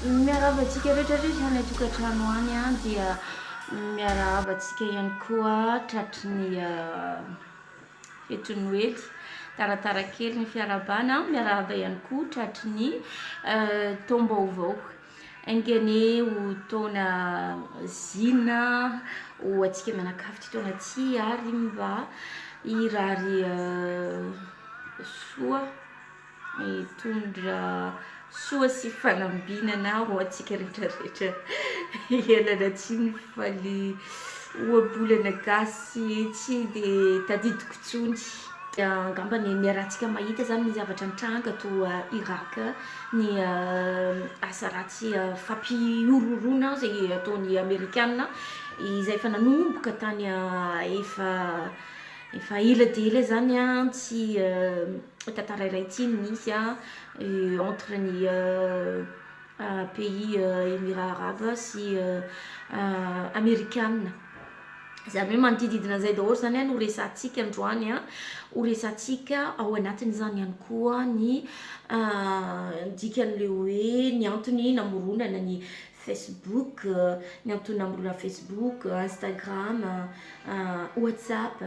Miarahaba antsika rehetra rehetra any an-tokantrano any an, dia miarahaba antsika ihany koa tratry ny fetin'ny Noely. Taratara kely ny fiarahabana, miarahaba ihany koa tratry ny taom-baovao. Enga anie ho taona zina ho antsika mianakavy ity taona ity ary mba hirary soa. Hitondra soa sy fanambinana ho antsika rehetra rehetra. Ialana tsiny fa le ohabolana gasy tsy de tadidiko intsony. Angamba ny niarahantsika mahita zany ny zavatra nitranga toa Irak, ny asa ratsy fampihorohoroana izay ataon'ny amerikana izay efa nanomboka tany efa efa ela dia ela zany an, tsy tantara iray ity no nisy entre ny pays Emirats Arabes sy Amerikana. Izany hoe manodididina an'izay daholo izany no resahantsika androany an, ho resahantsika ao anatin'izany ihany koa ny dikan'ilay hoe ny antony namoronana ny Facebook, ny antony namoronana Facebook, Instagram, Whatsapp.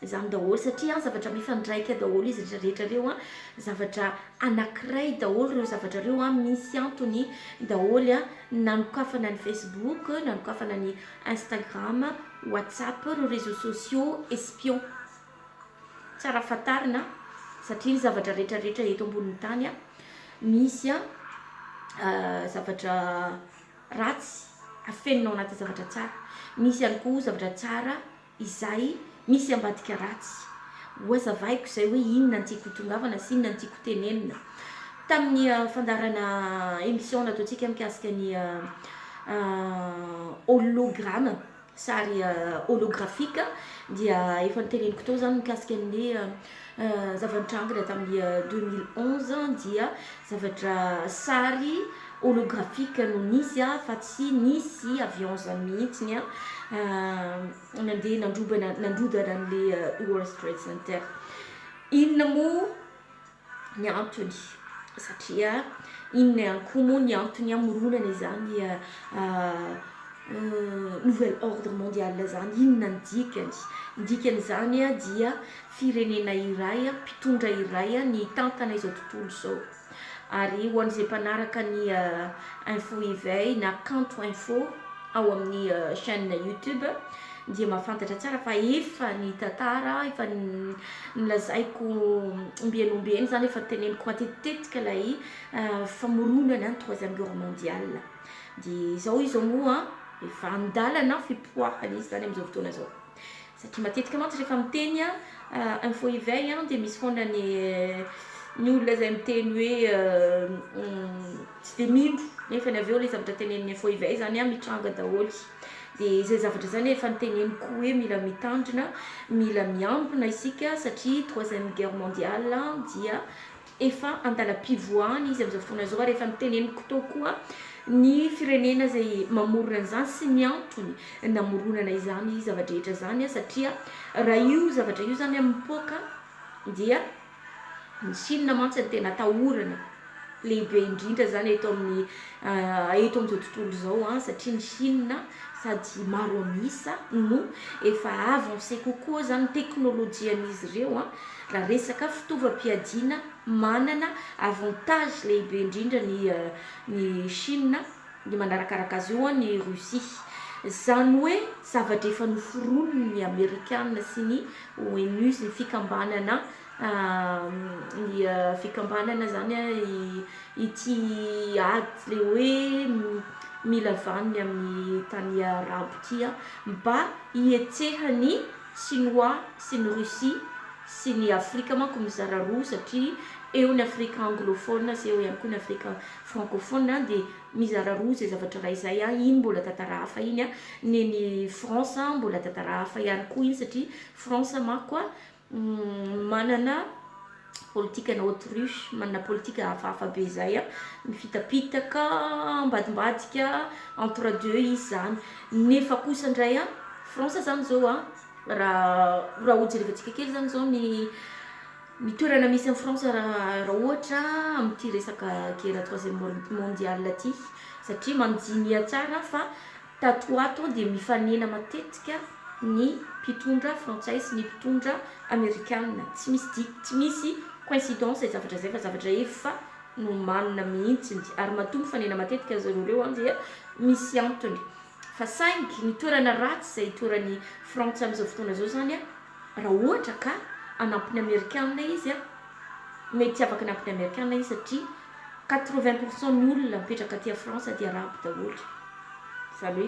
Izany daholo satria zavatra mifandraika daholo izy rehetra rehetra ireo an, zavatra anankiray daholo ireo zavatra ireo an, misy antony daholo an, nanokafana ny Facebook, nanokafana ny Instagram, WhatsApp, ireo réseaux sociaux espion. Tsara fantarina satria ny zavatra rehetra rehetra eto ambonin'ny tany an, misy an zavatra ratsy afenina ao anatin'ny zavatra tsara, misy ihany koa zavatra tsara izay misy ambadika ratsy. Hohazavaiko izay hoe inona no tiako hotongavana sy inona no tiako hotenenina. Tamin'ny fandaharana émission nataontsika mikasika ny hologramme, sary holographique, dia efa noteneniko tao izany mikasika ny zava-nitranga tamin'ny 2011 dia zavatra sary holographique no nisy fa tsy nisy avion zany mihitsy nandeha nandrobana nandrodana an'le World Trade Center. Inona moa ny antony? Satria inona ihany koa moa ny antony hamoronana izany nouvel ordre mondial izany? Inona ny dikany? Ny dikan'izany dia firenena iray, mpitondra iray ny hitantana izao tontolo izao. Ary ho an'izay mpanaraka ny Info Eveil na Kanto Info ao amin'ny chaîne YouTube dia mahafantatra tsara fa efa ny tantara efa nolazaiko ombieny ombieny izany, efa noteneniko matetitetika ilay famoronana ny troisième guerre mondiale. Dia izao izy moa efa an-dalana fipoahana izy izany amin'izao fotoana izao. Satria matetika mantsy rehefa miteny info eveil dia misy foana ny ny olona izay miteny hoe tsy dia mino nefa ny avy eo ilay zavatra tenenin'ny info eveil izany mitranga daholo. Dia izay zavatra izay no efa noteneniko hoe mila mitandrina, mila miambina isika satria troisième guerre mondiale dia Efa andalam-pivoahana izy amin'izao fotoana izao ary efa noteneniko teo koa ny firenena izay mamorona an'izany sy ny antony namoronana izany zava-drehetra izany satria raha io zavatra io izany mipoaka dia ny Chine mantsy no tena atahorana lehibe indrindra izany eto amin'ny eto amin'izao tontolo izao satria ny Chine sady maro an'isa no efa avancé kokoa izany ny teknolojian'izy ireo Raha resaka fitaovam-piadiana manana avantage lehibe indrindra ny ny Chine, ny manarakaraka azy io ny Russie. Izany hoe zavatra efa noforonin'ny ny Amerikana sy ny ONU sy ny fikambanana ny fikambanana izany ity ady le hoe mila vaniny amin'ny tany arabo ity mba hihetsehan'ny Sinoa sy ny Russie sy ny Afrika manko mizara roa satria eo ny Afrika anglophone sy eo ihany koa ny Afrika francophone dia mizara roa izay zavatra iray izay an, iny mbola tantara hafa iny an, nen'i France mbola tantara hafa ihany koa iny satria France manko an manana politikana autruche, manana politika hafahafa be izay an, mifitapitaka ambadimbadika entre deux izy izany, nefa kosa indray an, France izany izao an, raha raha hojerevantsika kely izany izao ny ny toerana misy an'i France raha raha ohatra amin'ity resaka guerre troisième mondiale ity. Satria mandinia tsara fa tato ho ato dia mifanena matetika ny mpitondra frantsay sy ny mpitondra amerikana. Tsy misy di- tsy misy coïncidence izay zavatra izay fa zavatra efa nomanina mihitsy. Ary matoa mifanena matetika zareo ireo dia misy antony. Fa saingy ny toerana ratsy izay itoeran'i Frantsa amin'izao fotoana izao izany, raha ohatra ka hanampy ny Amerikana izy, mety tsy afaka hanampy ny Amerikana izy satria 80% ny olona mipetraka aty France dia arabo daholo. Izany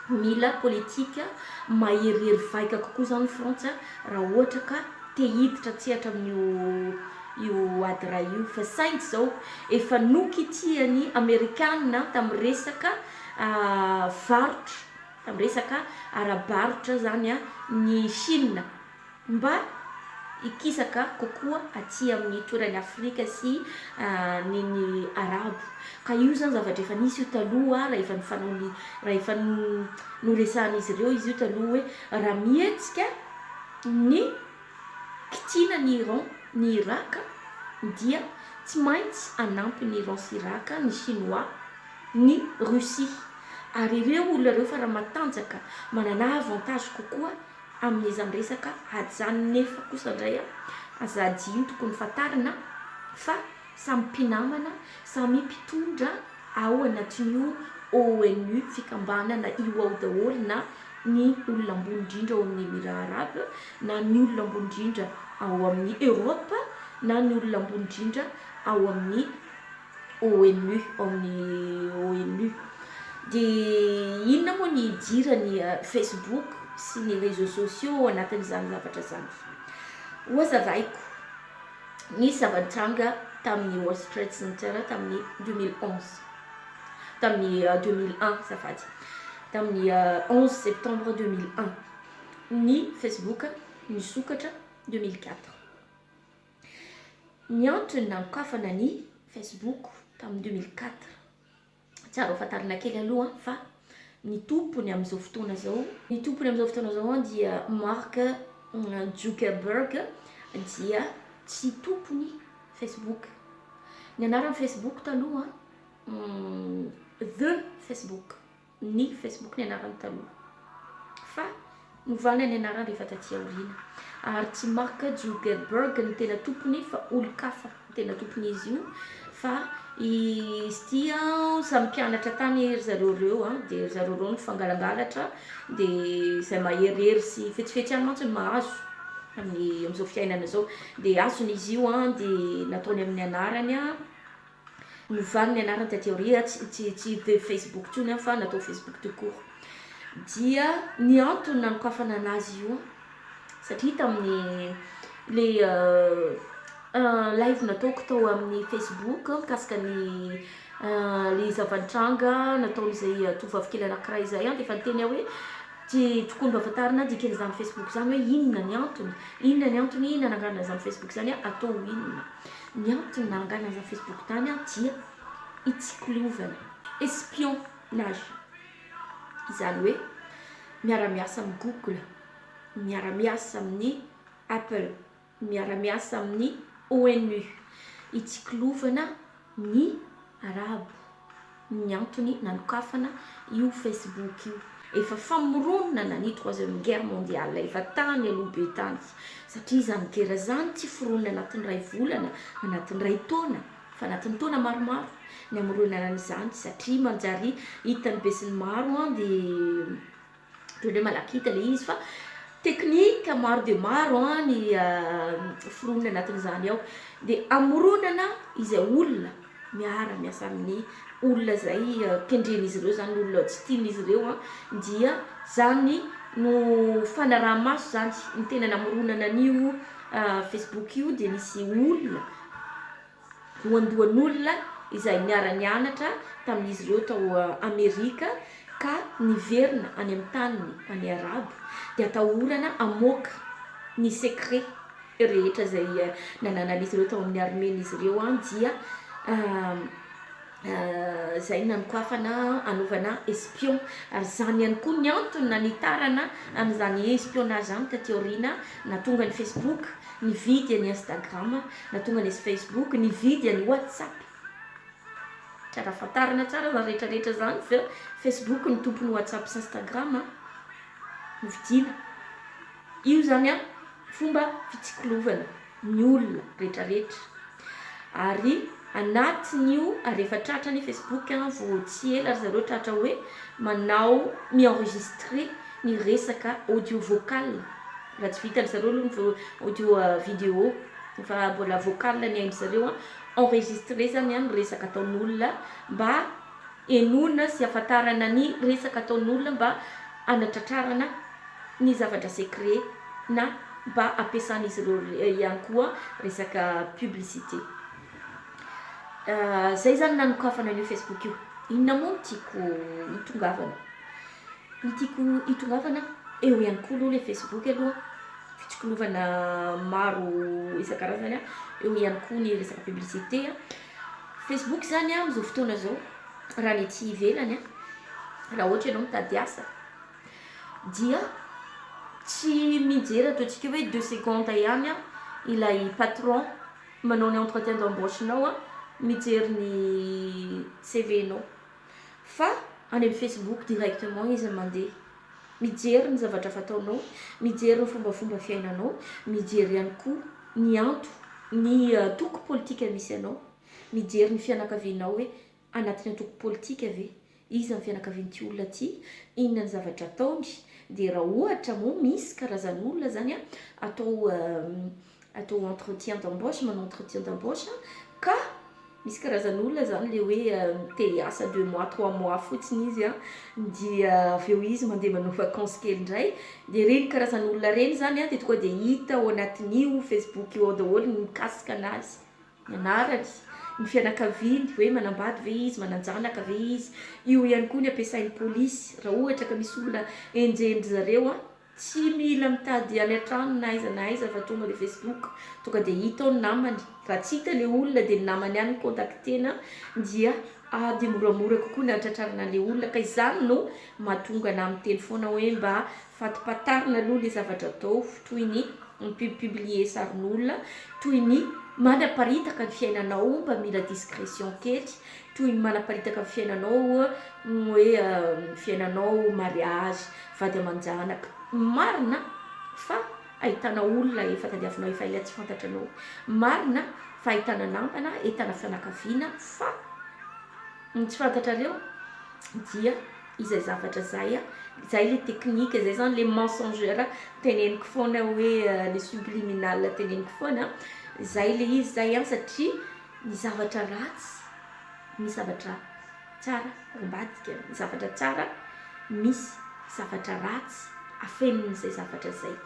hoe mila politika maherihery vaika kokoa izany Frantsa raha ohatra ka te hiditra an-tsehatra amin'io io ady iray io. Fa saingy izao efa nokitihan'ny Amerikana tamin'ny resaka varotra, tamin'ny resaka ara-barotra izany ny Chine mba hikisaka kokoa aty amin'ny toeran'i Afrika sy ny ny Arabo. Ka io izany zavatra efa nisy io taloha, raha efa nifanaony, raha efa noresahan'izy ireo izy io taloha hoe raha mihetsika ny kitiana ny Iran ny Irak dia tsy maintsy hanampy ny Iran sy Irak ny Chinois ny Russie ary ireo olona ireo fa raha matanjaka manana avantage kokoa amin'izany resaka ady izany nefa kosa indray aza adino tokony fantarina fa samy mpinamana samy mpitondra ao anatin'io ONU fikambanana io ao daholo na ny olona ambony indrindra ao amin'ny Emirats Arabes na ny olona ambony indrindra ao amin'ny Europe na ny olona ambony indrindra ao amin'ny ONU ao amin'ny ONU. Dia inona moa ny idiran'ny Facebook sy ny réseaux sociaux ao anatin'izany zavatra izany? Hohazavaiko, nisy zava-nitranga tamin'ny World Trade Center tamin'ny 2011, tamin'ny 2001 azafady, tamin'ny 11 septembre 2001, ny Facebook nisokatra 2004. Ny antony nanokafana ny Facebook tamin'ny 2004, tsara ho fantarina kely aloha fa ny tompony amin'izao fotoana izao, ny tompony amin'izao fotoana izao dia Mark Zuckerberg dia tsy tompony Facebook. Ny anaran'ny Facebook taloha The Facebook. Ny Facebook ny anarany taloha. Fa novana ny anarany rehefa taty aoriana. Ary tsy Mark Zuckerberg no tena tompony fa olon-kafa no tena tompon'izy io. Fa izy ity an, samy mpianatra tany ry zareo ireo an, dia ry zareo ireo nifangalangalatra, dia izay maherihery sy fetsifetsy ihany mantsy no mahazo amin'ny amin'izao fiainana izao. Dia azony izy io an, dia nataony amin'ny anarany an. Novany ny anarany taty aoriana, tsy tsy tsy the Facebook intsony an fa natao Facebook tout court. Dia ny antony nanokafana anazy io an, satria tamin'ny le live nataoko tao amin'ny Facebook mikasika ny le zava-nitranga nataon'izay tovovavy kely anankiray izay an, dia efa niteny aho hoe tsy tokony mba fantarina dikan'izany Facebook izany hoe inona ny antony, inona ny antony nananganana izany Facebook izany an, atao inona. Ny antony nananganana izany Facebook izany dia hitsikilovana, espionnage, izany hoe miara-miasa amin'ny Google, miara-miasa amin'ny Apple, miara-miasa amin'ny ONU, hitsikilovana ny Arabo. Ny antony nanokafana io Facebook io. Efa famoronana ny troisième guerre mondiale efa tany aloha be tany. Satria izany guerre izany tsy foronina anatin'ny iray volana, anatin'ny iray taona, fa anatin'ny taona maromaro ny hamoronana an'izany satria manjary hitan'ny besinimaro an dia Ohatran'ny hoe malaky hita ilay izy fa teknika maro dia maro ny foronina anatin'izany ao. Dia hamoronana izay olona miara-miasa amin'ny olona izay kendren'izy ireo izany, olona tsy tian'izy ireo dia izany no fanaraha-maso izany. Ny tena namoronana an'io Facebook io dia nisy olona voandohan'olona izay niara-nianatra tamin'izy ireo tao Amerika ka niverina any amin'ny taniny any Arabo dia atahorana hamoaka ny secret rehetra izay nananan'izy ireo tao amin'ny armée-n'izy ireo dia izay nanokafana hanaovana espion ary izany ihany koa ny antony nanitarana an'izany espionnage izany taty aoriana nahatonga ny Facebook nividy an'i Instagram, nahatonga ny Facebook nividy an'i WhatsApp. Tsara fantarina tsara zany rehetra rehetra zany fa Facebook no tompon'ny WhatsApp sy Instagram a. Novidiana. Io zany an fomba fitsikilovana ny olona rehetra rehetra. Ary anatin'io ary efa tratra ny Facebook an vao tsy ela ry zareo tratra hoe manao mi-enregistrer ny resaka audio vocal. Raha tsy vitan-dry zareo aloha ny audio vidéo fa mbola vocal ny hain-dry zareo an. Enregistrer zany an ny resaka ataon'olona mba henoina sy ahafantarana ny resaka ataon'olona mba hanatratrarana ny zavatra secret na mba ampiasan'izy ireo ihany koa resaka publicité. Zay zany nanokafana an'io Facebook io. Inona moa no tiako hitongavana? Ny tiako hitongavana, eo ihany koa aloha ilay Facebook aloha, fitsikilovana maro isan-karazany, eo ihany koa ny resaka publicité. Facebook zany amin'izao fotoana izao, raha ny ety ivelany, raha ohatra ianao mitady asa dia tsy mijery ataontsika hoe deux secondes ihany ilay patron manao ny entretien d'embauche-nao mijery ny CV-nao fa any amin'ny Facebook directement izy mandeha mijery ny zavatra fataonao, mijery ny fombafomba fiainanao, mijery ihany koa ny anto, ny antoko politika misy anao, mijery ny fianakavianao hoe anatin'ny antoko politika ve, iza ny fianakavian'ity olona ity, inona ny zavatra ataony, dia raha ohatra moa misy karazan'olona zany atao atao entretien d'embauche, manao entretien d'embauche ka misy karazan'olona zany le hoe te hiasa deux mois, trois mois fotsiny izy an, dia avy eo izy mandeha manao vacances kely indray, dia ireny karazan'olona ireny zany an dia tonga dia hita ao anatin'io Facebook io ao daholo ny mikasika an'azy, ny anarany, ny fianakaviany, hoe manambady ve izy, manan-janaka ve izy, io ihany koa ny ampiasain'ny polisy raha ohatra ka misy olona enjehin-dry zareo an. Tsy mila mitady any an-trano na aiza na aiza fa tonga dia Facebook, tonga dia hita ao ny namany, raha tsy hita ilay olona dia ny namany ihany no contacter-na dia dia moramora kokoa ny hahatratrarana an'ilay olona ka izany no mahatonga anah miteny foana hoe mba fatipatarina aloha ilay zavatra atao toy ny mi-publier sarin'olona, toy ny manaparitaka ny fiainanao mba mila discrétion kely, toy ny manaparitaka ny fiainanao hoe fiainanao mariage, vady aman-janaka. Marina fa ahitana olona efa tadiavinao efa ela tsy fantatranao. Marina fa ahitana namana, ahitana fianakaviana fa ny tsy fantatrareo dia izay zavatra izay, izay ilay teknika, izay izany ilay mensongère teneniko foana hoe le subliminal teneniko foana, izay ilay izy izay an satria ny zavatra ratsy, ny zavatra tsara ao ambadika, ny zavatra tsara misy zavatra ratsy afenin'izay zavatra izay.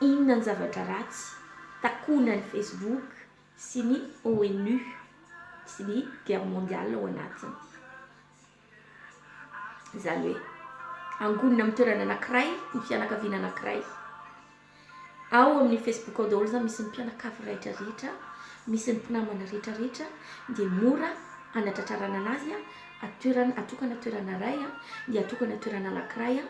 Inona ny zavatra ratsy? Takonan'ny Facebook sy ny ONU sy ny guerre mondiale ao anatiny. Izany hoe angonina amin'ny toerana anankiray ny fianakaviana anankiray. Ao amin'ny Facebook ao daholo izany misy ny mpianakavy rehetra rehetra, misy ny mpinamana rehetra rehetra, dia mora hanatratrarana anazy atoerana, atokana toerana iray dia atokana toerana anankiray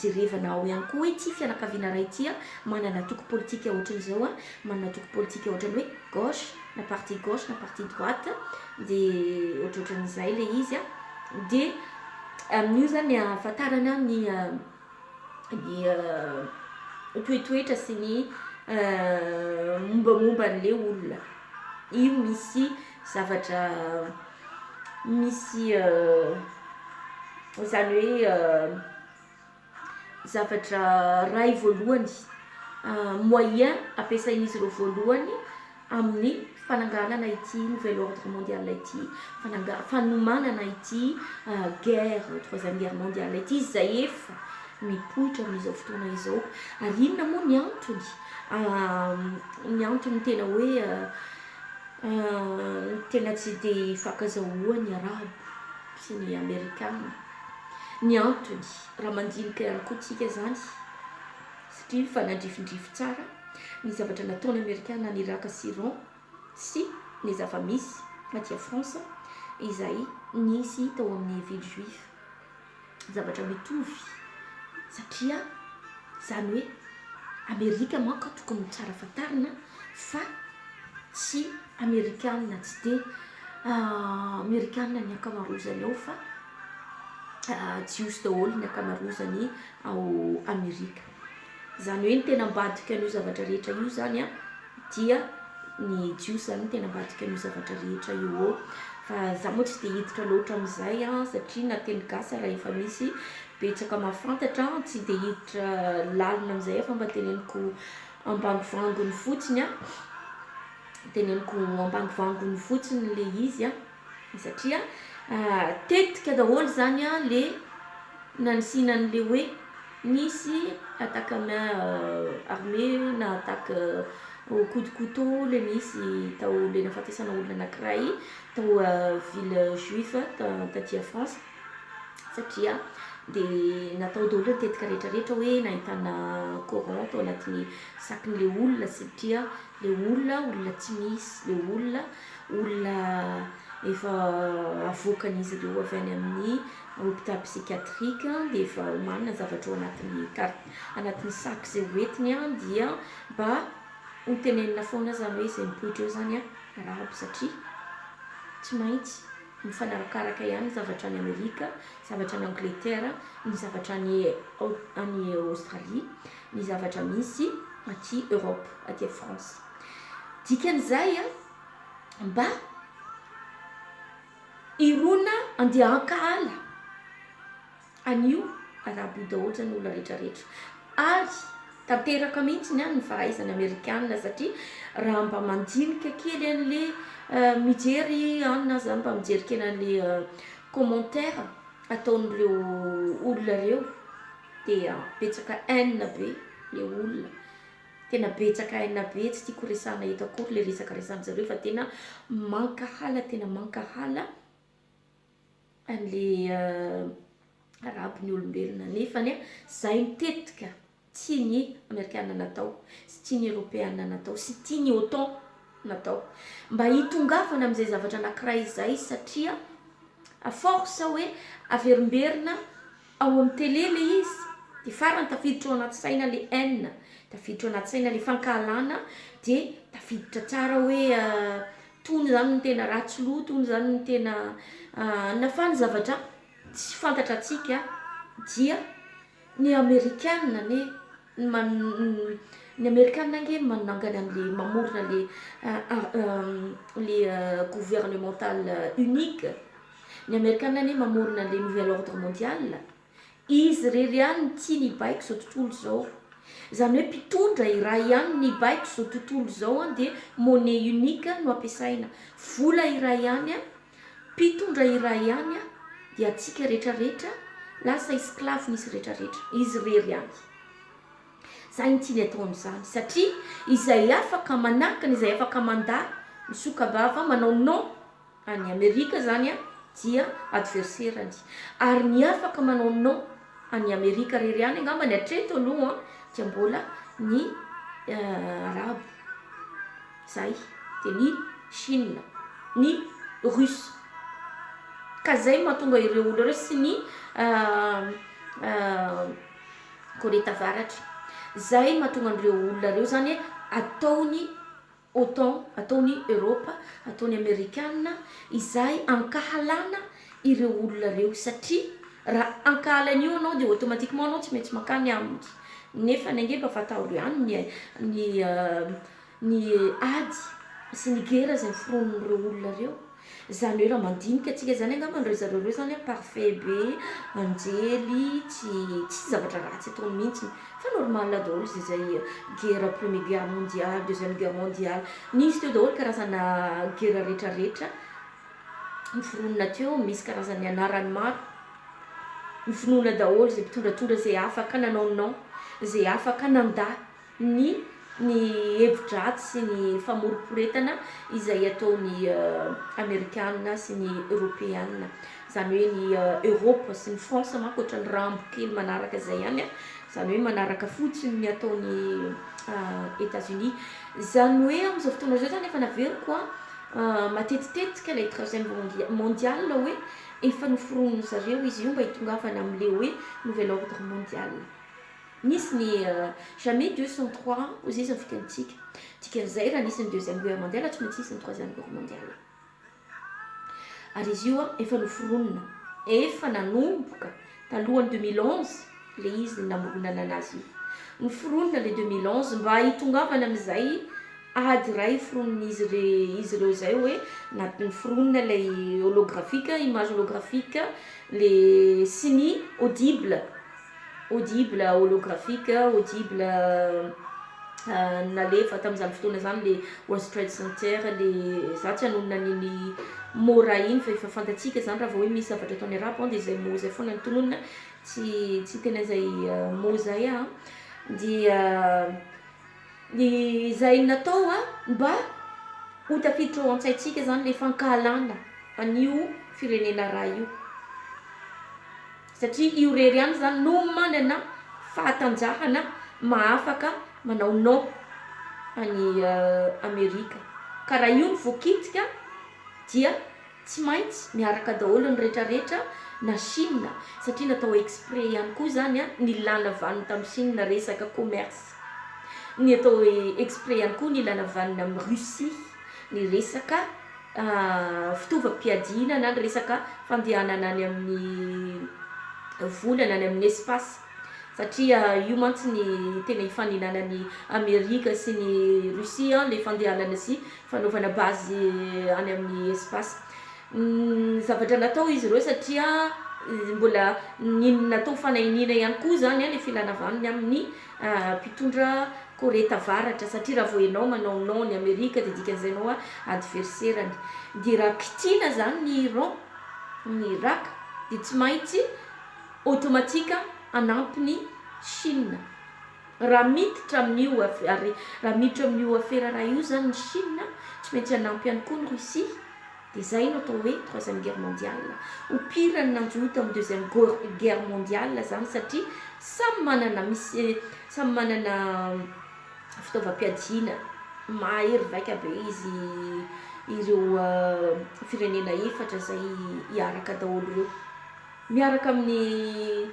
jerevana ao ihany koa hoe ity fianakaviana iray ity manana antoko politika ohatran'izao, manana antoko politika ohatran'ny hoe gauche na parti gauche na parti droite dia ohatrohatran'izay ilay izy dia amin'io izany ahafantarana ny ny toetoetra sy ny mombamomba an'ilay olona. Io misy zavatra misy izany hoe zavatra iray voalohany, moyen ampiasain'izy ireo voalohany amin'ny fananganana ity nouvel ordre mondial ity, fananga- fanomanana ity guerre, troisième guerre mondiale ity izay efa mipoitra amin'izao fotoana izao. Ary inona moa ny antony? Ny antony tena hoe tena tsy dia ifankazahoan'ny arabo sy ny amerikana. Ny antony, raha mandinika ihany koa tsika izany, satria mifanandrifindrify tsara ny zavatra nataon'ny Amerikana any Irak sy Iran sy ny zava-misy aty France izay nisy tao amin'ny ville juive. Zavatra mitovy satria izany hoe Amerika manko tokony ho tsara fantarina fa tsy Amerikana tsy dia. Amerikana ny ankamarozany ao fa Jiosy daholo ny ankamarozany ao Amerika. Izany hoe ny tena ambadika an'io zavatra rehetra io izany an, dia ny Jiosy izany no tena ambadika an'io zavatra rehetra io eo. Fa za moa tsy dia hiditra loatra amin'izay an, satria na teny gasy ara efa misy betsaka mahafantatra an, tsy dia hiditra lalina amin'izay aho fa mba teneniko ambangovangony fotsiny an, teneniko ambangovangony fotsiny le izy an, satria tetika daholo izany an le nanisiana an'le hoe nisy attaque à main armée na attaque au coup de couteau le nisy tao le nahafatesana olona anakiray tao ville juif taty à France satria de natao daholo ny tetika rehetra rehetra hoe nahitana coran tao anatin'ny sac-n'le olona satria le olona olona tsy misy, le olona olona efa avoakan'izy ireo avy any amin'ny hôpital psychiatrique dia efa omanina ny zavatra ao anatin'ny carte anatin'ny sac izay hoentiny dia mba ho tenenina foana izany hoe izay mipoitra eo izany arabo satria tsy maintsy mifanarakaraka ihany ny zavatra any Amerika, zavatra any Angleterre, ny zavatra any any Australie, ny zavatra misy aty Europe, aty France. Dikan'izay mba hirona andeha hankahala an'io arabo io daholo zany olona rehetra rehetra. Ary tanteraka mihitsy ny ny fahaizana amerikana satria raha mba mandinika kely an'le mijery anona zany mba mijery kely an'le commentaire ataon'ireo olona ireo dia betsaka haine be le olona. Tena betsaka haine be, tsy tiako resahana eto akory le resaka resahan-jareo fa tena mankahala, tena mankahala an'le arabo ny olombelona nefany zay ny tetika tian'ny amerikana natao sy tian'ny eropeana natao sy tian'ny OTAN natao mba hitongavana amin'izay zavatra anankiray izay satria à force hoe averimberina ao amin'ny télé le izy de farany tafiditra ao anaty saina le haine, tafiditra ao anaty saina le fankahalana de tafiditra tsara hoe tony zany no tena ratsy loha, tony zany no tena na fa ny zavatra tsy fantatra antsika dia ny amerikana anie ny man- ny amerikana ange manangana an'le mamorona le le gouvernemental unique, ny amerikana anie mamorona an'le nouvel ordre mondial, izy irery ihany no tiany hibaiko izao tontolo izao, izany hoe mpitondra iray ihany no hibaiko izao tontolo izao an dia monnaie unique no ampiasaina, vola iray ihany an, mpitondra iray ihany an, dia antsika rehetra rehetra lasa esclave n'izy rehetra rehetra, izy irery ihany. Zay no tiany atao amin'izany satria izay afaka manakana, izay afaka mandà, misoka-bava, manao non any Amerika zany an dia adversaire-ny. Ary ny afaka manao non any Amerika irery ihany angambany hatreto aloha an dia mbola ny arabo. Zay. Dia ny Chine, ny Russe. Ka zay no mahatonga ireo olona ireo sy ny Korea Tavaratra. Zay no mahatonga an'ireo olona ireo zany ataony OTAN, ataony Europe, ataony Amerikana izay ankahalana ireo olona ireo satria raha ankahala an'io ianao dia automatiquement ianao tsy maintsy mankany aminy. Nefa ny ange mba fantaro ihany ny ny ny ady sy ny guerre izay noforonin'ireo olona ireo. Izany hoe raha mandinika antsika izany angamba ry zareo ireo izany an parfait be, anjely, tsy tsisy zavatra ratsy ataony mihitsy fa normal daholo izay izay guerre premier guerre mondiale, deuxième guerre mondiale, nisy teo daholo karazana guerre rehetra rehetra noforonina teo, misy karazany anarany maro, noforonina daholo izay mpitondratondra izay afaka nanao non, izay afaka nandà. ny ny hevi-dratsy sy ny famoriporetana izay ataon'ny Amerikana sy ny Eoropeana. Izany hoe ny Europe sy ny France manko ohatran'ny rambo kely manaraka izay ihany an, izany hoe manaraka fotsiny ny ataon'i Etats Unis. Izany hoe amin'izao fotoana izao izany efa naveriko an, matetitetika ilay troisième mondial hoe efa noforonin'ny zareo izy io mba hitongavana amin'ilay hoe nouvel ordre mondial. Nisy ny jamais deux sans trois hoy izy ny fitenintsika. Dikan'izay raha nisy ny deuxième guerre mondiale tsy maintsy hisy ny troisième guerre mondiale. Ary izy io efa noforonina, efa nanomboka talohan'ny 2011 ilay izy ny namoronana anazy io. Noforonina ilay 2011 mba hitongavana amin'izay ady iray foronin'izy izy ireo izay hoe noforonina ilay holographique, image holographique, le sy ny audible. Audible holographique, audible nalefa tamin'izany fotoana izany le World Trade Center, le za tsy hanonona an'iny mot ray iny fa efa fantatsika izany raha vao hoe misy zavatra ataon'ny arabo an dia izay mot izay foana no tononina, tsy tsy hiteny an'izay mot izay aho an, dia ny izay natao an mba ho tafiditra ao an-tsaintsika izany le fankahalana an'io firenena ray io. Satria io irery ihany izany no manana fahatanjahana mahafaka manao non an'i Amerika. Ka raha io no voakitika dia tsy maintsy miaraka daholo ny retraretra na Chine satria natao exprès ihany koa izany nilana vaniny tamin'i Chine resaka commerce. Ny atao exprès ihany koa nilana vaniny amin'i Russie ny resaka fitaovam-piadiana na ny resaka fandehanana any amin'ny volana, any amin'ny espace satria io mantsy ny tena ifaninanan'i Amerika sy ny Russie ilay fandehanana sy fanaovana base any amin'ny espace. Ny zavatra natao izy ireo satria mbola ny natao fanahiniana ihany koa izany ilay filana vaniny amin'ny mpitondra Korea tavaratra satria raha vao enao manao non ny Amerika dia dikan'izay enao adverserany dia raha kitiana zany ny Iran ny Irak dia tsy maintsy automatique hanampy ny Chine raha miditra amin'io ary raha miditra amin'io afera raha io zany ny Chine tsy maintsy hanampy ihany koa ny Russie. Dia izay no atao hoe troisième guerre mondiale. Ho pire ny nanjo tamin'ny deuxième guerre mondiale izany satria samy manana misy samy manana fitaovam-piadiana mahery vaika be izy ireo firenena efatra izay hiaraka daholo ireo. Miaraka amin'ny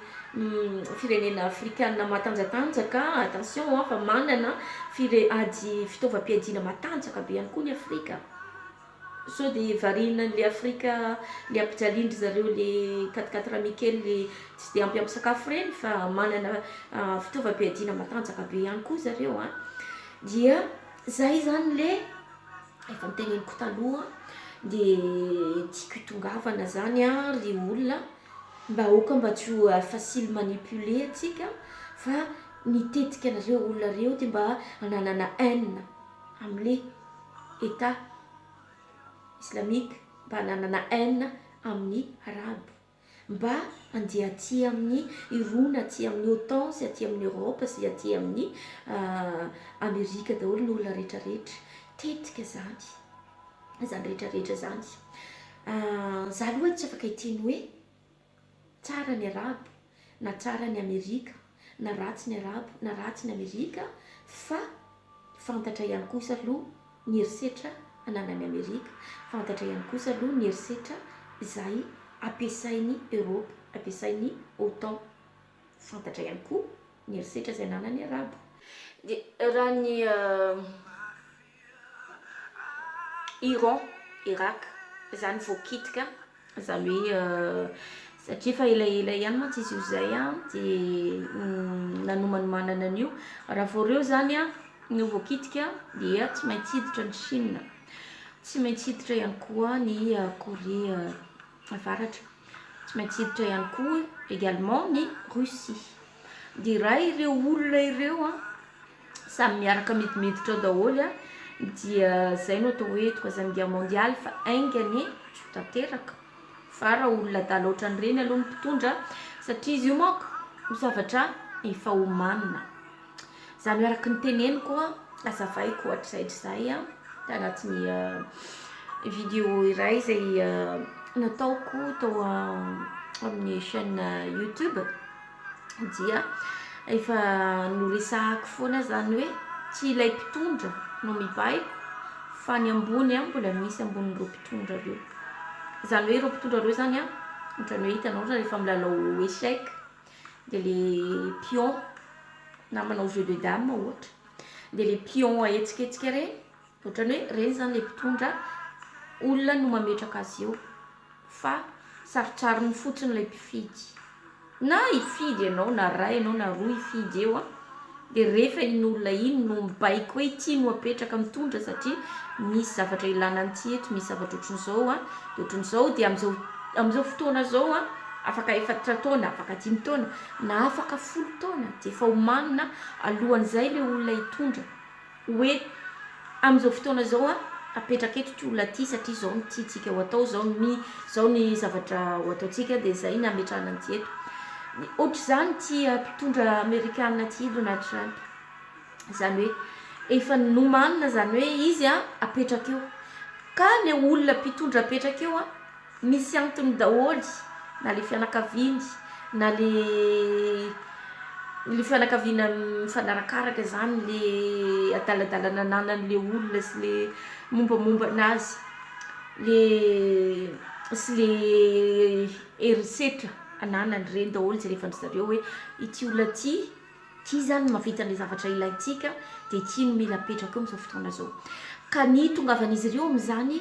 firenena afrikana matanjatanjaka, attention an, fa manana fire- ady fitaovam-piadiana matanjaka be ihany koa ny Afrika. Sao dia variana an'le Afrika le ampijalian-dry zareo le quatre quatre ami kely le tsy dia ampiampy sakafo ireny fa manana fitaovam-piadiana matanjaka be ihany koa zareo an! Dia zay zany le efa noteneniko taloha dia tiako hitongavana zany an ry olona mba aoka mba tsy ho facile manipuler antsika fa ny tetika an'ireo olona ireo dia mba hananana haine amle Etat islamique mba hananana haine amin'ny arabo, mba handeha aty amin'ny hirona aty amin'ny OTAN sy aty amin'ny Europe sy aty amin'ny Amerika daholo ny olona rehetra rehetra, tetika zany, zany rehetra rehetra zany. Za aloha tsy afaka hiteny hoe tsara ny arabo na tsara ny Amerika na ratsy ny arabo na ratsy ny Amerika fa Fantatra ihany kosa aloha ny herisetra ananan'i Amerika. Fantatra ihany kosa aloha ny herisetra izay ampiasain'i Eoropa, ampiasain'ny OTAN. Fantatra ihany koa ny herisetra izay ananan'ny Arabo. Dia raha ny Iran, Irak, izany voakitika. Izany hoe satria efa elaela ihany mantsy izy io izay an, dia nanomanomanana an'io. Raha vao ireo izany an no voakitika dia tsy maintsy hiditra ny Chine, tsy maintsy hiditra ihany koa ny Corée avaratra, tsy maintsy hiditra ihany koa également ny Russie. Dia raha ireo olona ireo an. Samy miaraka midimiditra ao daholo a, dia zay no atao hoe troisième guerre mondiale fa ainga anie tsy ho tanteraka fa raha olona adala ohatran'ireny aloha ny mpitondra satria izy io manko ho zavatra efa omanina, izany hoe araka ny teneniko a, azavaiko hatrizay hatrizay a, tanatin'ny vidéo iray izay nataoko tao amin'ny chaîne youtube. dia efa noresahako foana zany hoe tsy ilay mpitondra no mibaiko fa ny ambony an mbola misy ambonin'ireo mpitondra ireo, izany hoe ireo mpitondra ireo zany an ohatran'ny hoe hitanao rehefa milalao échec dia le pion na manao jeu de dame ohatra dia le pion ahetsiketsika ireny ohatran'ny hoe ireny zany le mpitondra olona no mametraka azy eo. fa sarotsarony fotsiny ilay mpifidy. Na hifidy ianao na ray ianao na roa hifidy eo an, dia rehefa iny olona iny no mibaiko hoe ity no apetraka mitondra satria misy zavatra ilana an'ity eto, misy zavatra ohatran'izao an, dia ohatran'izao, dia amin'izao amin'izao fotoana izao an, afaka efatra taona, afaka dimy taona, na afaka folo taona dia efa omanina alohan'izay ilay olona hitondra. Hoe amin'izao fotoana izao an, apetraka eto ity olona ity satria izao no tiantsika ho atao, izao ny izao ny zavatra ho ataontsika dia izay ny hametrahana an'ity eto. Ohatr'izany ity mpitondra amerikana ity Donald Trump. Izany hoe efa nomanina izany hoe izy an apetraka eo. Ka ilay olona mpitondra apetraka eo an, Misy antony daholo na le fianakaviany na le le fianakaviana mifanarakaraka zany le adaladalana ananan'le olona sy le mombamomba anazy le sy le herisetra ananany reny daholo jerevandry zareo hoe ity olona ty Ity izany no mahavita an'ilay zavatra ilaintsika dia ity no mila apetraka eo amin'izao fotoana izao. Ka ny hitongavan'izy ireo amin'izany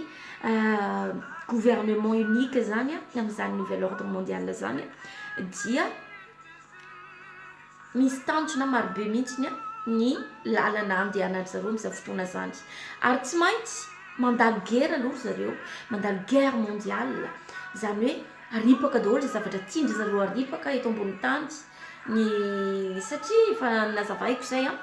gouvernement unique izany, amin'izany nouvel ordre mondial izany dia misy tanjona marobe mihitsy ny lalana andehanan-dry zareo amin'izany fotoana izany. Ary tsy maintsy mandalo guerre aloha ry zareo, mandalo guerre mondiale, izany hoe aripaka daholo izay zavatra tian-dry zareo aripaka eto ambonin'ny tany. ny satria efa nazavaiko izay an,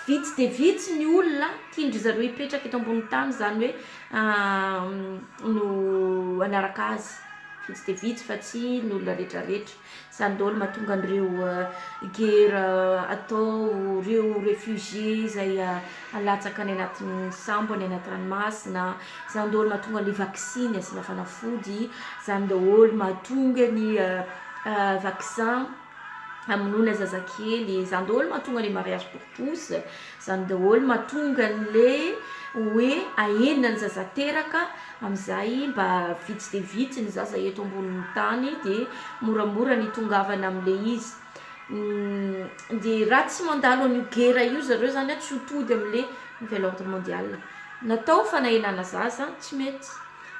vitsy dia vitsy ny olona tian-dry zareo hipetraka eto ambonin'ny tany izany hoe no hanaraka azy, vitsy dia vitsy fa tsy ny olona rehetrarehetra, izany daholo mahatonga an'ireo guerre atao, ireo refugiés izay alatsaka any anatin'ny sambo any anaty ranomasina, izany daholo mahatonga an'ilay vaksiny asiana fanafody, izany daholo mahatonga ny vaccin hamonoana zazakely, izany daholo mahatonga le mariage pour tous, izany daholo mahatonga an'le hoe ahena ny zaza teraka amin'izay mba vitsy dia vitsy ny zaza eto ambonin'ny tany dia moramora ny hitongavana amin'le izy, dia raha tsy mandalo an'io guerre io zareo zany an tsy ho tody amin'le nouvel ordre mondial, natao fanahenana zaza tsy mety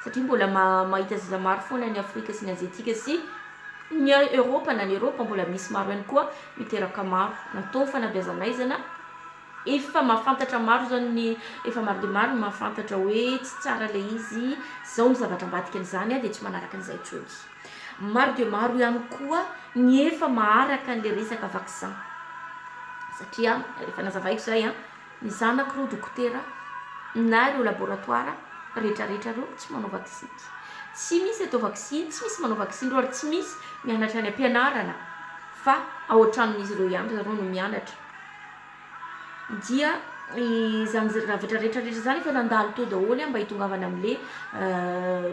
satria mbola mahita zaza maro foana any Afrika sy ny Aziatika sy ny Eoropa na ny Eoropa mbola misy maro ihany koa miteraka maro. Natao fanabeazan'aizana, efa mahafantatra maro zany ny efa maro dia maro ny mahafantatra hoe tsy tsara ilay izy, zao ny zavatra ambadika an'izany dia tsy manaraka an'izay intsony. Maro dia maro ihany koa ny efa maharaka an'ilay resaka vaccin satria efa nazavaiko izay an. Ny zanako ireo dokotera na ireo laboratoire retraretra ireo tsy manao vaksiny. Tsy misy atao vaksiny, tsy misy manao vaksiny ireo ary tsy misy mianatra any am-pianarana fa ao an-tranon'izy ireo ihany ry zareo no mianatra. Dia izany zavatra retraretra izany efa nandalo teo daholo mba hitongavana amin'ilay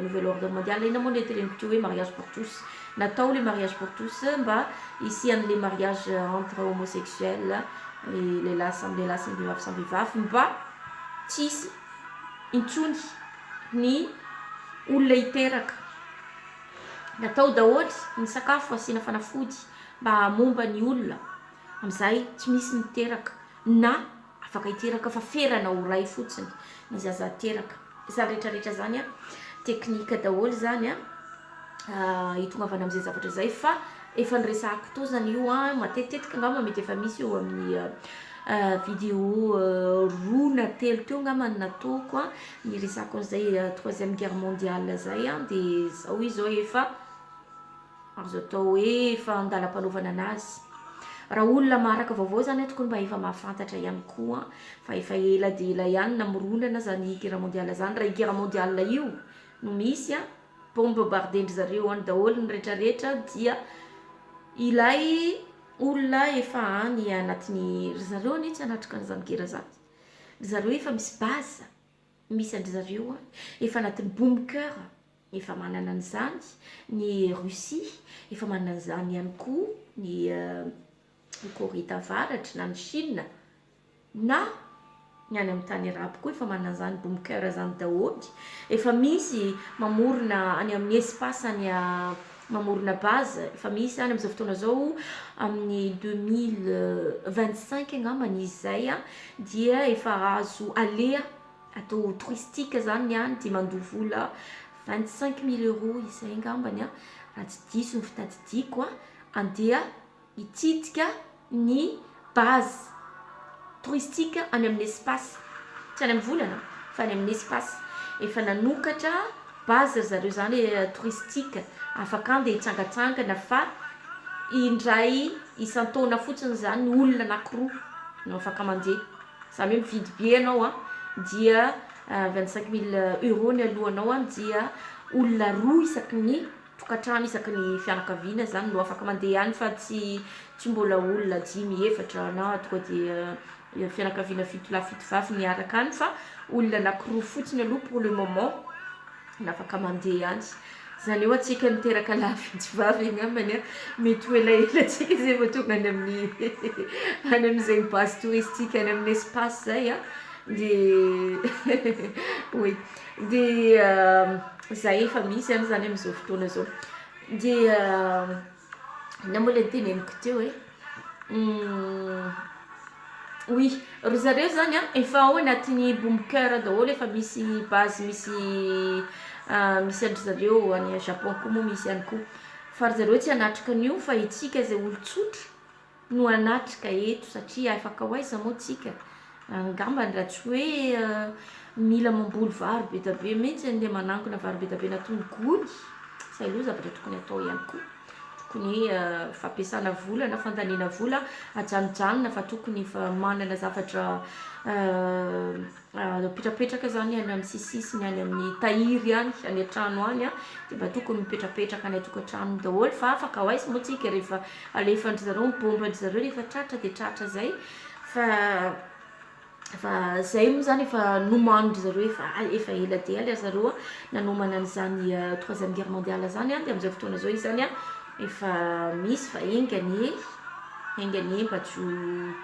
nouvel ordre mondial. Inona moa ilay teneniko teo hoe mariage pour tous. Natao ilay mariage pour tous mba hisian'ilay mariage entre homosexuels. ny lehilahy samy lehilahy sy ny vehivavy samy vehivavy mba tsy hisy intsony ny olona hiteraka. Natao daholo ny sakafo asiana fanafody mba hahamomba ny olona amin'izay tsy misy miteraka na afaka hiteraka fa ferana ho ray fotsiny ny zaza teraka. Izany rehetra rehetra izany an, teknika daholo izany an, hitongavana amin'izay zavatra izay fa efa niresahako teo izany io an, matetitetika angamba mety efa misy eo amin'ny vidéo roa na telo teo angamba no nataoko an, niresahako an'izay troisième guerre mondiale izay an, dia izao izy izao efa Azo atao hoe efa andalam-panaovana anazy. Raha olona maharaka vaovao izany an, tokony mba efa mahafantatra ihany koa fa efa ela dia ela ihany namoronana izany guerre mondiale izany. Raha io guerre mondiale io no misy an, bombarder-ndry zareo any daholo ny rehetrarehetra dia ilay olona efa any anatin'ny, ry zareo anie tsy hanatrika an'izany guerre izany, ry zareo efa misy base misy an-dry zareo any, efa anatin'ny bunker. Efa manana an'izany ny Russie, efa manana an'izany ihany koa ny Korea Tavaratra na ny Chine na ny any amin'ny tany arabo koa efa manana an'izany bunker izany daholo. Efa misy mamorona any amin'ny espace any mamorona base, efa misy any amin'izao fotoana izao amin'ny 2025 angambany izy izay dia efa azo aleha. Atao touristique zany ny any dia mandoa vola 25 000 euros izay angambany a, raha tsy diso ny fitadidiako a, andeha hitsidika ny base touristique any amin'ny espace, tsy any amin'ny volana fa any amin'ny espace. Efa nanokatra base ry zareo zany touristique, afaka andeha hitsangatsangana, fa indray isan-taona fotsiny zany olona anakiroa no afaka mandeha. Zany hoe mividy billet ianao a, dia 25 000 euros ny alohanao a, dia olona roa isaky ny tokantrano, isaky ny fianakaviana zany no afaka mandeha any, fa tsy mbola olona dimy, efatra, na tonga de fianakaviana fito lahy, fito vavy miaraka any, fa olona anakiroa fotsiny aloha pour le moment no afaka mandeha any. Zany eo atsika niteraka lahy vitsy, vavy angambany a, mety ho elaela atsika zay vao tonga any amin'izay base touristique any amin'ny espace zay a. De oui, de zay efa misy any zany amin'izao fotoana zao. De ina moa le niteneniko teo e? Oui, ry zareo zany a efa ao anatin'ny bunker daholo, efa misy base, misy an-dry zareo any Japon koa moa misy ihany koa, fa ry zareo tsy hanatrika an'io, fa itsika zay olo-tsotra no hanatrika eto, satria afaka ho aiza moa tsika angambany raha tsy hoe mila mamboly vary be da be mihitsy, andeha manangona vary be da be anatin'ny gony. Zay aloha zavatra tokony atao ihany koa, tokony fampiasana vola na fandaniana vola ajanojanona, fa tokony efa manana zavatra mipetrapetraka zany any amin'ny sisisiny any, amin'ny tahiry any an-trano any a, de mba tokony mipetrapetraka any an-tokantrano daholo, fa afaka ho aiza moa tsika rehefa alefan-dry zareo ny bomba-ndry zareo? Rehefa tratra de tratra zay. Fa zay moa zany efa nomanin-dry zareo, efa ela de ela zareo a nanomana an'izany troisième guerre mondiale zany a. De amin'izao fotoana zao izy zany a efa misy, fa enganie mba tsy ho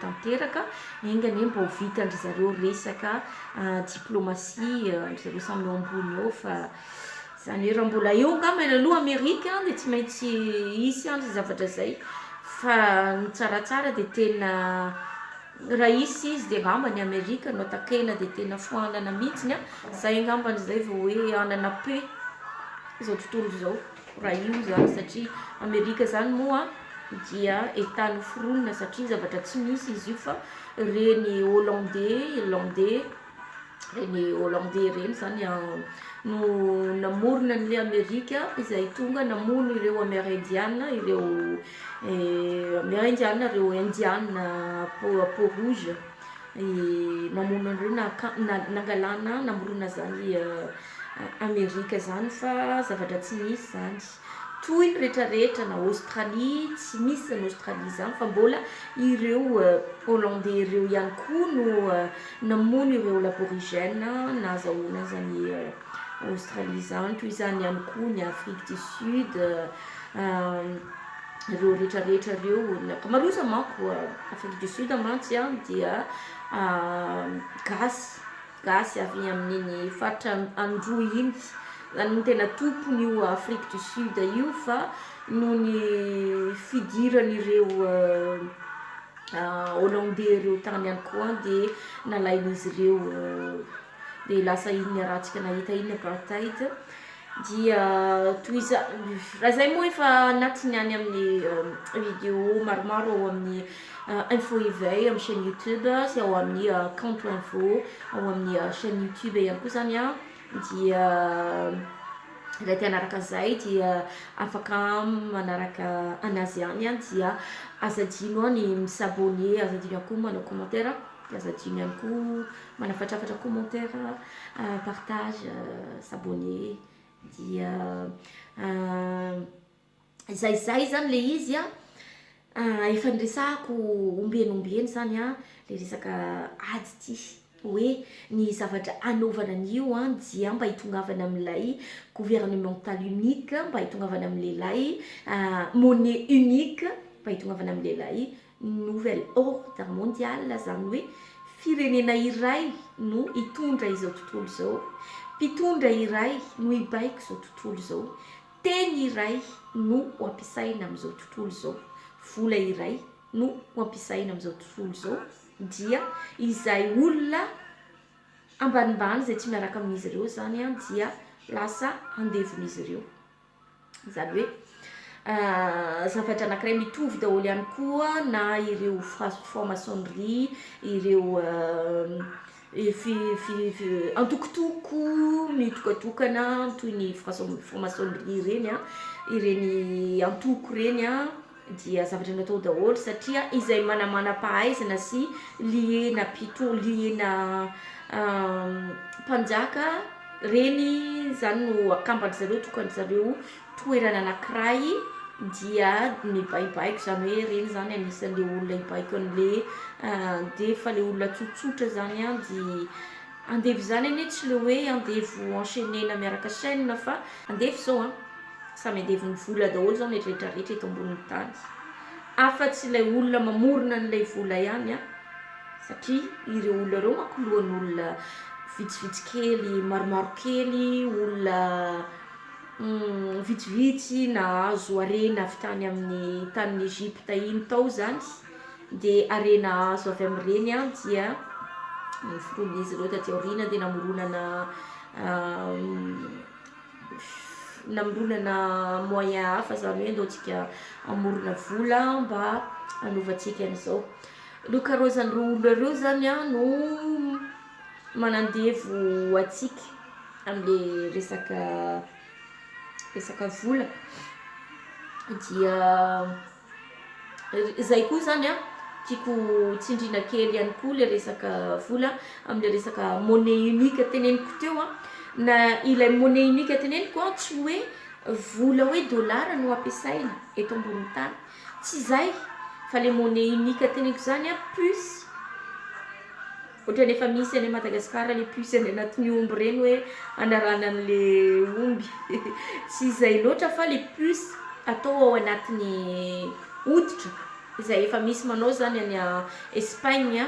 tanteraka, enganie mba ho vitan-dry zareo resaka diplomatie ndry zareo samy eo ambony eo. Fa zany hoe raha mbola eo angambany aloha Amerika, de tsy maintsy hisy any zay zavatra zay. Fa ny tsaratsara de tena raha hisy izy, de angambany Amerika no atakena, de tena foanana mihitsiny a zay angambany zay vao hoe hanana paix zao tontolo zao, raha io zany, satria Amerika zany moa dia état noforonina, satria zavatra tsy misy izy io, fa reny hollandais reny hollandais reny zany no namorona an'le Amerika, izay tonga namono ireo amérindiana, ireo indiana peau rouge, namono an'ireo, nangalana namorona zany Amerika zany, fa zavatra tsy misy zany, toy ny rehetrarehetra, na Australie tsy misy zany Australie zany, fa mbola ireo hollandais ireo ihany koa no namono ireo l'aborigène nahazahoana zany Australie zany. Toy izany ihany koa ny Afrique du Sud, ireo rehetrarehetra reo, ny ankamaroza manko Afrique du Sud mantsy a dia gasy avy amin'iny faritra Androy iny zany no tena tompony io Afrique du Sud io, fa noho ny fidiran'ireo hollandais ireo tany ihany koa, de nalain'izy ireo, de lasa iny niarahantsika nahita iny apartheid. Dia tohiza raha zay moa efa anatiny any amin'ny vidéo maromaro ao amin'ny Info Éveil amin'ny chaîne YouTube sy ao amin'ny Kanto Info ao amin'ny chaîne YouTube ihany koa zany a. Dia raha te hanaraka zay dia afaka manaraka anazy ihany a. Dia aza adino a ny mi-s'abonner, aza adino ihany koa manao commentaire, de aza adino ihany koa manafatrafatra commentaire, partage, s'abonner. Dia zay zany le izy a efa niresahako ombieny ombieny zany a, le resaka ady ty, hoe ny zavatra anaovana an'io a dia mba hitongavana amin'ilay gouvernemental unique, mba hitongavana amin'ilay monnaie unique, mba hitongavana amin'ilay nouvel ordre mondial, zany hoe firenena iray no hitondra izao tontolo izao, mpitondra iray no hibaiko izao tontolo izao, teny iray no ho ampiasaina amin'izao tontolo izao, vola iray no ho ampiasaina amin'izao tontolo izao. Dia izay olona ambanimbany izay tsy miaraka amin'izy ireo zany a dia lasa andevon'izy ireo. Izany hoe zavatra anankiray mitovy daholo ihany koa na ireo franc-maçonnerie, ireo antokotoko mitokatokana toy ny franc-maçonnerie ireny, ireny antoko ireny dia zavatra natao daholo satria izay manamanam-pahaizana sy liana mpito- liana mpanjaka reny zany no akamban-dry zareo tokan-dry zareo toerana anakiray dia mibaikobaiko zany hoe reny zany anisan'le olona hibaiko an'le dia fa le olona tsotsotra zany an dia andevo zany anie tsy le hoe andevo enchaîner-na miaraka chaîne fa andevo zao an. Samy andevon'ny vola daholo izao ny rehetra rehetra eto ambonin'ny tany. Afa-tsy ilay olona mamorona an'ilay vola ihany an, satria ireo olona ireo manko lohan'olona vitsivitsy kely, maromaro kely, olona vitsivitsy nahazo harena avy tany amin'ny tanin'i Egypte iny tao izany, dia harena azo avy amin'ireny an dia noforonin'izy ireo taty aoriana dia namoronana namoronana moyen hafa izany hoe ndao tsika hamorona vola mba hanovantsika an'izao. Ireo karaozan'ireo olona ireo zany an no manandevo antsika amle resaka resaka vola dia Izay koa izany an, tiako tsindriana kely ihany koa ilay resaka vola amin'ilay resaka monnaie unique teneniko teo an, na ilay monnaie unique teneniko an tsy hoe vola hoe dollar no ampiasaina eto ambonin'ny tany, tsy izay fa ilay monnaie unique teneniko izany an puce. Ohatran'ny efa misy any Madagascar le puce any anatin'ny omby ireny hoe anarahana an'le omby. Tsy izay loatra fa le puce atao ao anatin'ny hoditra izay efa misy manao izany any Espagne,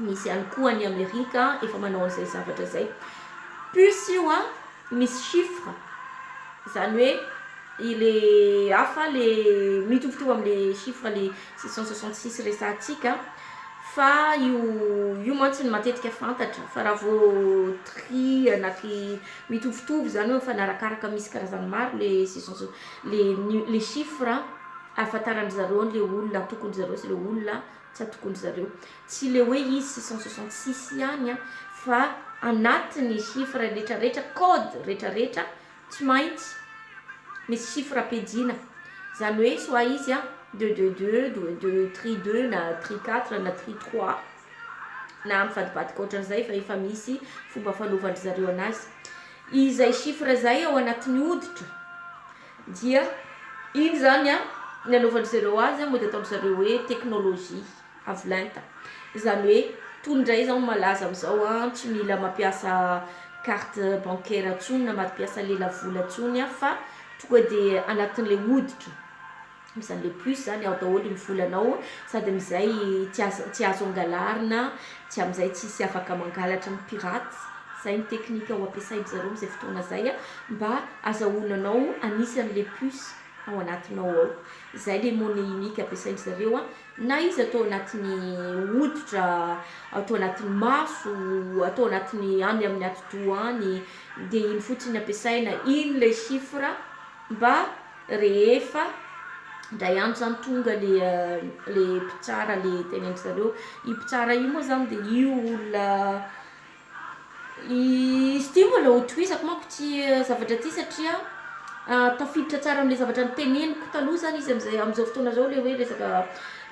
misy ihany koa any Amerika efa manao an'izay zavatra izay. Puce io an, misy chiffre, izany hoe ile hafa le mitovitovy am'le chiffre le 666 resahantsika fa io io mantsy no matetika fantatra fa raha vao tri anaty mitovitovy zany hoe mifanarakaraka misy karazany maro le six cent soix- le nu- le chiffre ahafantaran-dry zareo an'le olona antokon-dry zareo sy le olona tsy antokon-dry zareo. Tsy le hoe izy 666 ihany an fa anatin'ny chiffre retraretra code retraretra Tsy maintsy misy chiffre pejina, izany hoe soit izy an deux deux deux, deux deux tri deux na tri quatre na tri trois na mivadibadika ohatran'izay fa efa misy fomba fanaovan-dry zareo anazy. Izay chiffre izay ao anatin'ny hoditra dia iny izany an ny anaovan-dry zareo azy an mody ataon-dry zareo hoe technologie. avo lenta. Izany hoe tony indray izao malaza amin'izao an, tsy mila mampiasa carte bancaire intsony na mampiasa lelavola intsony an, fa tonga dia anatin'ilay hoditra, misy an'ilay puce izany ao daholo ny volanao, sady amin'izay tsy azo tsy azo angalarina, tsy amin'izay tsisy afaka mangalatra ny pirates, izay ny teknika ho ampiasain-dry zareo amin'izay fotoana izay an, mba azahoana anao anisan'ilay puce ao anatinao ao. Izay ilay monnaie unique ampiasain-dry zareo an. Na izy atao anatin'ny hoditra, atao anatin'ny maso, atao anatin'ny any amin'ny atidoha any, dia iny fotsiny ampiasaina, iny ilay chiffre mba rehefa indray andro zany tonga le le mpitsara le tenenin-dry zareo, io mpitsara io moa zany dia io olona Izy ity mbola ho tohizako manko ity zavatra ity satria tafiditra tsara amin'ilay zavatra noteneniko taloha izany izy amin'izay amin'izao fotoana izao ilay hoe resaka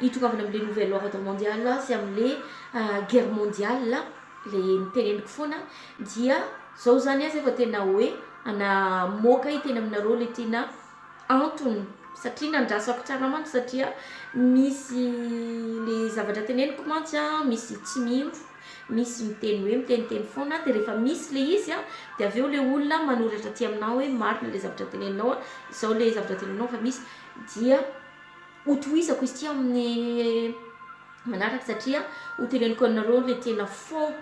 hitongavana amin'ilay nouvel ordre mondial sy amin'ilay guerre mondiale ilay noteneniko foana dia izao izany aho izay vao tena hoe hanamoaka hiteny aminareo ilay tena antony satria nandrasako tsara mantsy satria misy le zavatra teneniko mantsy an misy tsy mino misy miteny hoe miteniteny foana dia rehefa misy le izy an dia avy eo le olona manoratra aty aminao hoe marina le zavatra teneninao an izao le zavatra teneninao fa misy dia hotohizako izy ity amin'ny manaraka satria ho teneniko aminareo le tena fond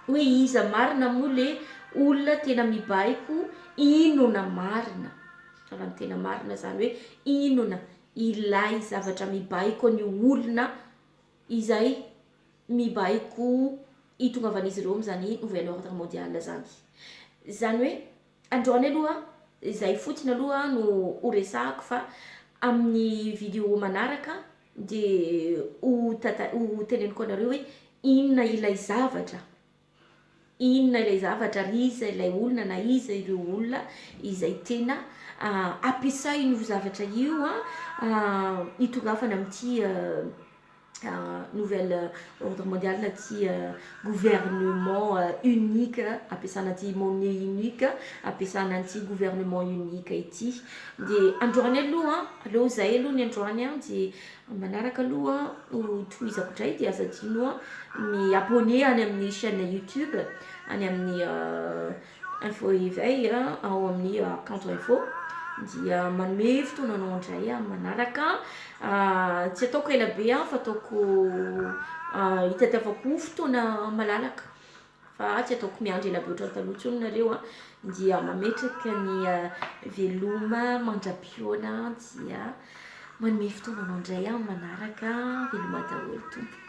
Hoe iza marina moa le olona tena mibaiko inona marina? Raha ny tena marina zany hoe inona ilay zavatra mibaiko an'io olona izay mibaiko hitongavan'izy ireo amin'izany nouvel ordre mondial zany. Izany hoe androany aloha izay fotsiny aloha no ho resahako fa amin'ny vidéo manaraka dia ho tanta- ho teneniko anareo hoe inona ilay zavatra, inona ilay zavatra ary iza ilay olona na iza ireo olona izay tena ampiasain'io zavatra io hitongavana amin'ity nouvel ordre mondial na ity gouvernement unique ampiasana ity monnaie unique ampiasana an'ity gouvernement unique ity. Dia androany aloha, aleo izay aloha ny androany dia manaraka aloha ho tohizako indray dia aza adino mi abonner any amin'ny chaîne YouTube any amin'ny Info Éveil ao amin'ny Kanto Info dia manome fotoana anao indray amin'ny manaraka. Tsy ataoko ela be fa ataoko hitadiavako fotoana malalaka fa tsy ataoko miandry ela be ohatran'ny taloha intsony nareo an. Dia mametraka ny veloma mandra-pihaona dia manome fotoana anao indray amin'ny manaraka. Veloma daholo tompoko.